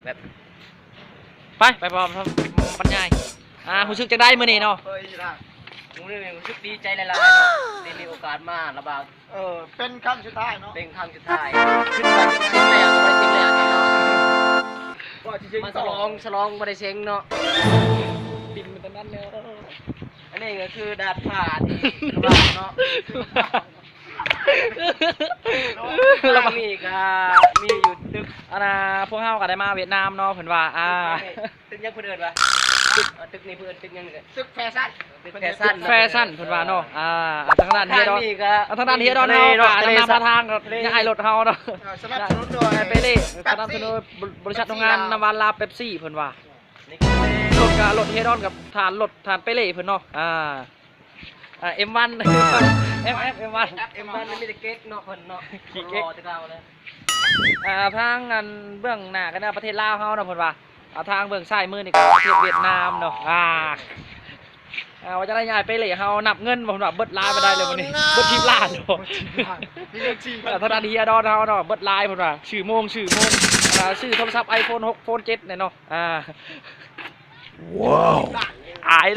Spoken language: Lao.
ແບບ ໄປ ໄປ ໄປ ໄປບັນຍາຍ. ອ່າ ຮູ້ສຶກຈັ່ງໃດມື້ນີ້ເນາະ? ມື້ນີ້ຮູ້ສຶກດີໃຈຫຼາຍໆເນາະ ໄດ້ມີໂອກາດມາລະບາຍ. ເອີ ເປັນຄັ້ງສຸດທ້າຍເນາະ ເປັນຄັ້ງສຸດທ້າຍ. ຄິດວ່າຊິເຊັງແລ້ວ ບໍ່ໄດ້ເຊັງແລ້ວເນາະ ວ່າຊິເຊັງ ມາສະຫຼອງ ສະຫຼອງບໍ່ໄດ້ເຊັງເນາະ. ດິນມັນຕະນັ້ນແລ້ວ ອັນນີ້ກໍຄືດາດຟ້າທີ່ລະບາຍເນາະ. ລະບາຍນີ້ກໍມີຢູ່ຕຶກ ອັນນ່າ ພວກເຮົາກໍໄດ້ມາຫວຽດນາມເນາະ ເພິ່ນວ່າ ອ່າ ຕຶກຫຍັງເພິ່ນເອີ້ນວ່າ ຕຶກ ເອີ ຕຶກນີ້ເພິ່ນເອີ້ນຕຶກຫຍັງນີ້ ຕຶກແຟຊັນ ຕຶກແຟຊັນ ແຟຊັນເພິ່ນວ່າເນາະ. ອ່າ ທາງດ້ານເຮດອນ ທາງດ້ານເຮດອນເຮົາກໍແນະນຳພາທາງ ຍ້າຍລົດເຮົາເນາະ ສະໜັບສະໜູນໂດຍເປເລ ສະໜັບສະໜູນບໍລິສັດໂຮງງານນ້ຳຫວານລາວເປັບຊີເພິ່ນວ່າ. ລົດກໍລົດເຮດອນກັບທ່ານລົດທ່ານເປເລເພິ່ນເນາະ. ອ່າ ອ່າ ເອັມວັນ ເອັມເອັຟ ເອັມວັນ ເອັມວັນ ມີແຕ່ເກັກເນາະເພິ່ນເນາະ ຂີ້ເກັກ ຫຼໍ່ແຕ່ເກົ່າເລີຍ. ອ່າ ທາງອັນເບື້ອງໜ້າກໍແນວປະເທດລາວເຮົາເນາະ ເພິ່ນວ່າ. ອ່າ ທາງເບື້ອງຊ້າຍມືນີ້ກໍປະເທດຫວຽດນາມເນາະ. ອ່າ ອ່າ ວ່າຈະໄດ້ຍ້າຍໄປເລເຮົານັບເງິນບໍ່ ເພິ່ນວ່າເບິດຫຼາຍປານໃດແລ້ວມື້ນີ້ ເບິດສິບລ້ານບໍ່ ອ່າ ທາງດ້ານເຮດອນເຮົາເນາະ ເບິດຫຼາຍເພິ່ນວ່າ ຊື້ໂມງ ຊື້ໂມງ ອ່າ ຊື້ໂທລະສັບໄອໂຟນຫົກ ໂຟນເຈັດແນ່ເນາະ. ອ່າ ວ້າວ ອາຍ.